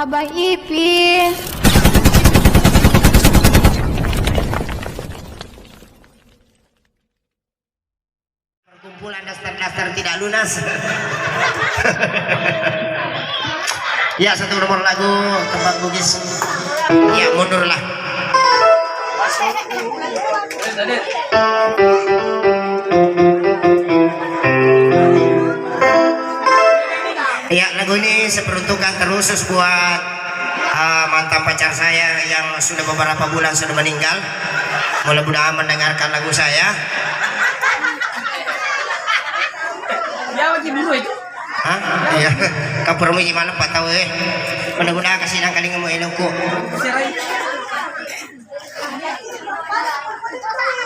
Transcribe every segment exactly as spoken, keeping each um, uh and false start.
Abang Ipin. Perkumpulan daster-daster tidak lunas. Ya, satu nomor lagu tembang Bugis. Ya, mundurlah. Ya, lagu ini saya peruntukkan terkhusus buat, eh, mantan pacar saya yang sudah beberapa bulan sudah meninggal. Mudah-mudahan mendengarkan lagu saya. Hah? Iya. Kapur mu gimana, Pak, tahu, eh? Mudah-mudahan kasih nang kalinga mu elokku.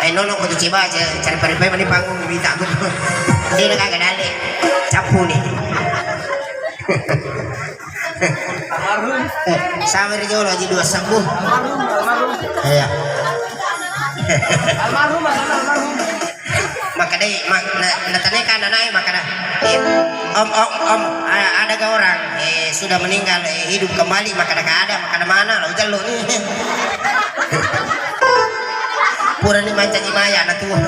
Eh, nono ko tu coba aja cari paripai mani panggung bita aku. Dia udah kagak dale. Capu nih. Almarhum. Eh, sabar jolo aja dua sembuh. Almarhum, almarhum. Iya. Almarhum, almarhum. Makkedai, mak-, na-, nataneka ananae, makkeda, "Eh, om, om, om, a-, ada ga orang, eh, sudah meninggal, eh, hidup kembali?" Makkeda, "Ka ada." Makkeda, "Mana? Lo jello ni." Purani mancaji maya na tua.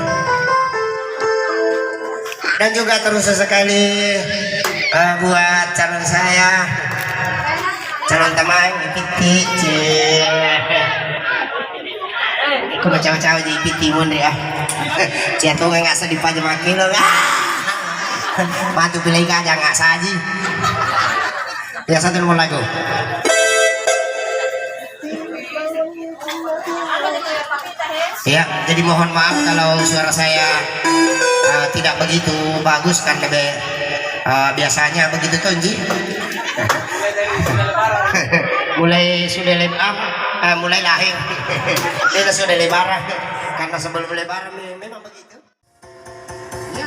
Dan juga terus sekali, eh, buat calon saya, calon teman, Pitti, cie. Ko macau-cau ji Pitti monri ah. Cia tu nggak sedih paja makin lo. Ah. Matu pilih aja nggak saji. Ya, satu nomor lagu. Ya, jadi mohon maaf kalau suara saya, uh, tidak begitu bagus karena be-, uh, biasanya begitu tuh, Ji. Mulai sudah leb-, ah, ah, mulai lahir. Ini sudah lebaran. Karena sebelum lebaran me-, memang begitu. Ya.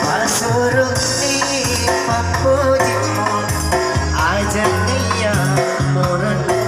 Pasuru'ni pappojimmu, aja' iya murunna.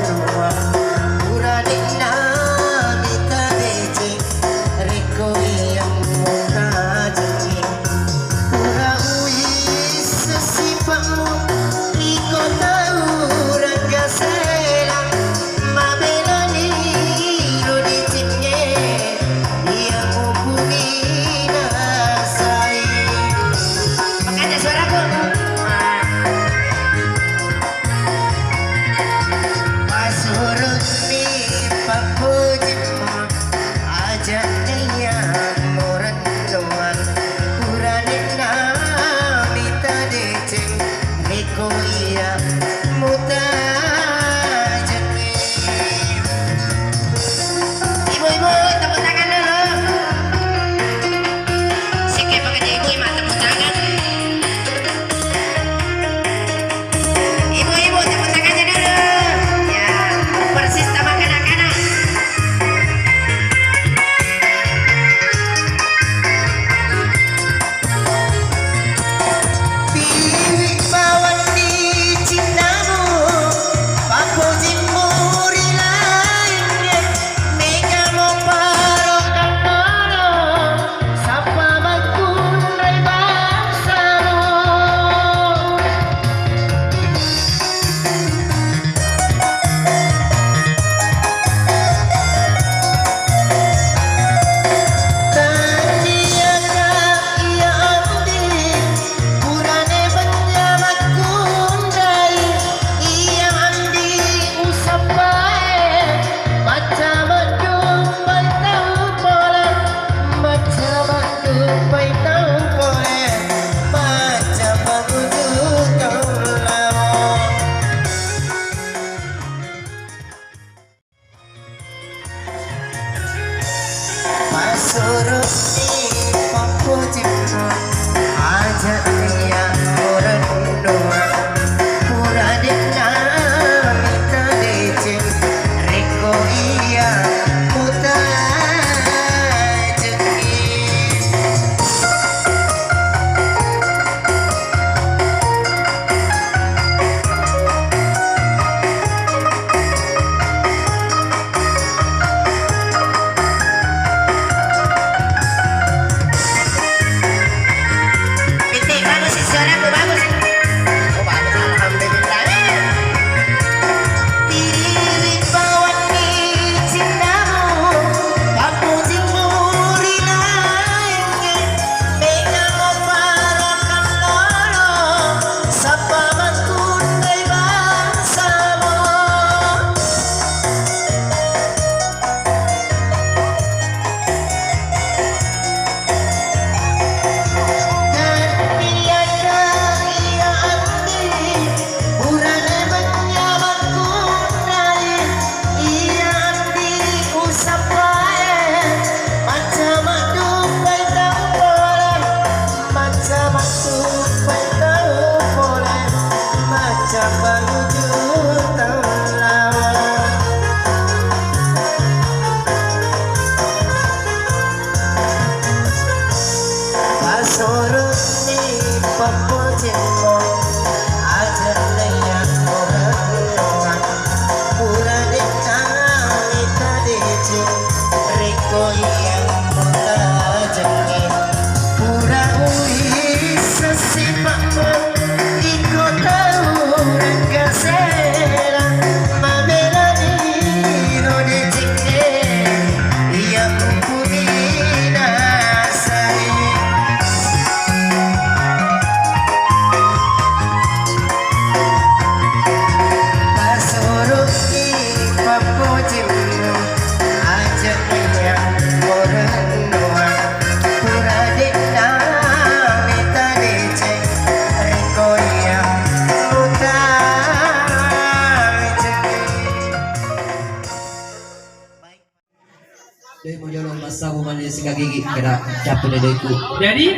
Macca mattupai tau pole, macca mattupai tau pole, macca panuju tau lawa. Pasoronni pappojemmo, aja naiya orang doang. Pura de'na mita deceng, rekko iya mutajeng. Pura uwisseng sipa'mu, iko tau engka sera, mabelani ro deceng e, iya mumpuni nasai. Pasuruki pappojemmu, aja iya orang doang. Pura de'na mita deceng, rekko iya mutajeng. Doi mojolo massabu mani sikat gigi kena cappu doi doiku. Jadi?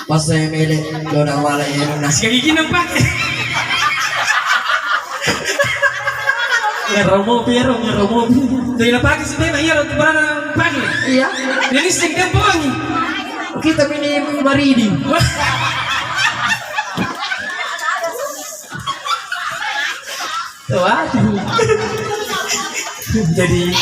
Pas saya mele, lo nawala ya, lo nasi. Sikat gigi nampak. Ngeromo piero, ngeromo. Doi napake supaya iya lo tu barang pake. Iya. Jadi sing tempo wangi. Kita mini maridi. Wah. Waduh. Jadi,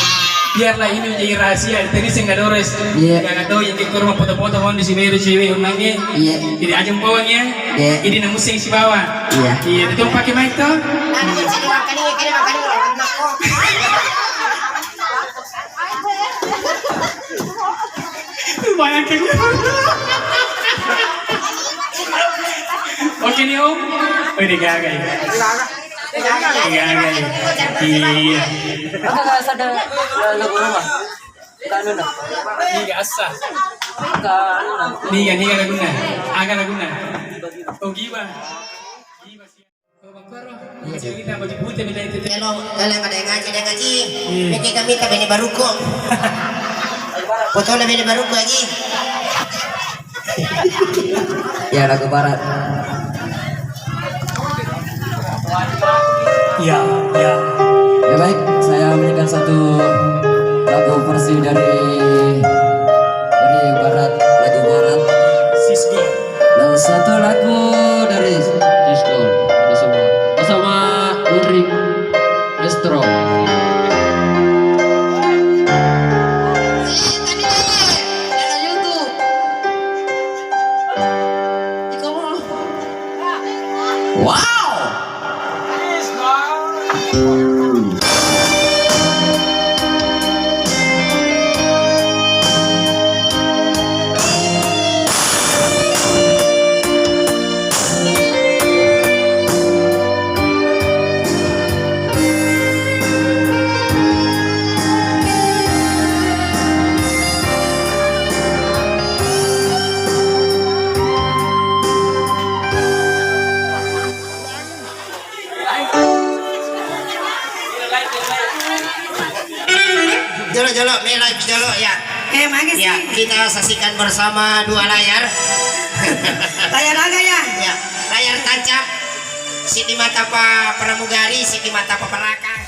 biarlah ini menjadi rahasia. Tadi sing nggak dores. Iya. Nggak tahu yang kita rumah foto-foto mau di sini, di sini, unangnya. Iya. Jadi, ajeng bawang ya. Iya. Jadi, namu sing si bawah. Iya. Iya, itu pakai mic tuh. Bayangkan. Oke nih, Om. Oh, ini gagal. Gagal. Iya. Niga asa. Niga, niga laguna. Aga laguna. Oh, giba. Giba sih. Iya. Melo, dalam ada yang ngaji, ada yang ngaji. Iya. Miki kami tak bini baruko. Foto na bini baruko lagi. Ya, lagu barat. Ya, ya. Ya, baik, saya memberikan satu lagu versi dari, dari barat, lagu barat. Sisko. Dan satu lagu dari Discord. Ada semua. Bersama Ulrich Estro. Wow. Jolo, jolo, me live jolo ya. Eh, magi sih. Ya, kita saksikan bersama dua layar. Layar aga ya? Ya, layar tancap. Sidi mata pa pramugari, sidi mata pa perakang.